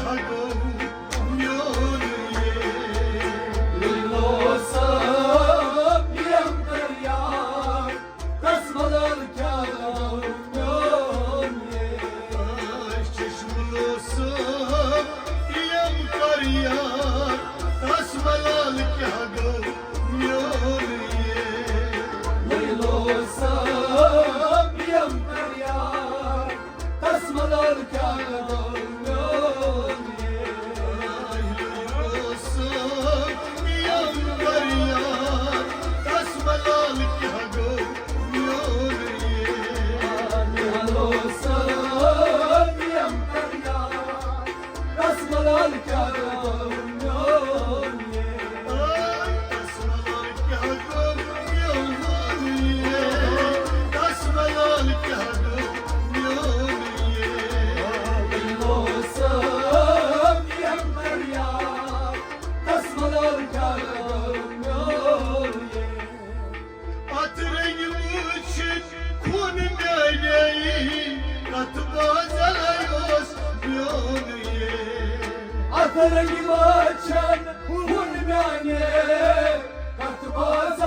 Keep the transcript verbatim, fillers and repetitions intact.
گوٚو میون یے۔ لیلو صٲب، یِم کر یار، تس ملال کیٛاہ گوٚو میون یے۔ آے چشمہٕ لوسہٕ، یِم کر یار، تس ملال کیٛاہ گوٚو میون یے۔ لیلو صٲب، یِم کر یار، تس ملال کیٛاہ گوٚو میون یے۔ آے لیلو صٲب، یِم کر یار، تس ملال کیٛاہ گوٚو میون یے۔ لیلو صٲب، یِم کر یار، تس ملال کیٛاہ گوٚو میون یے۔ آے تس ملال کیٛاہ گوٚو میون یے۔ تس ملال کیٛاہ گوٚو میون یے۔ لیلو صٲب، یِم کر یار، تس ملال کیٛاہ گوٚو میون یے۔ اتھ رنگہِ وٕچھِتھ خوٗن میانے، کتھ بازل اوس میون یے۔ اتھ رنگہِ وٕچھِتھ خوٗن میانے، کتھ بازل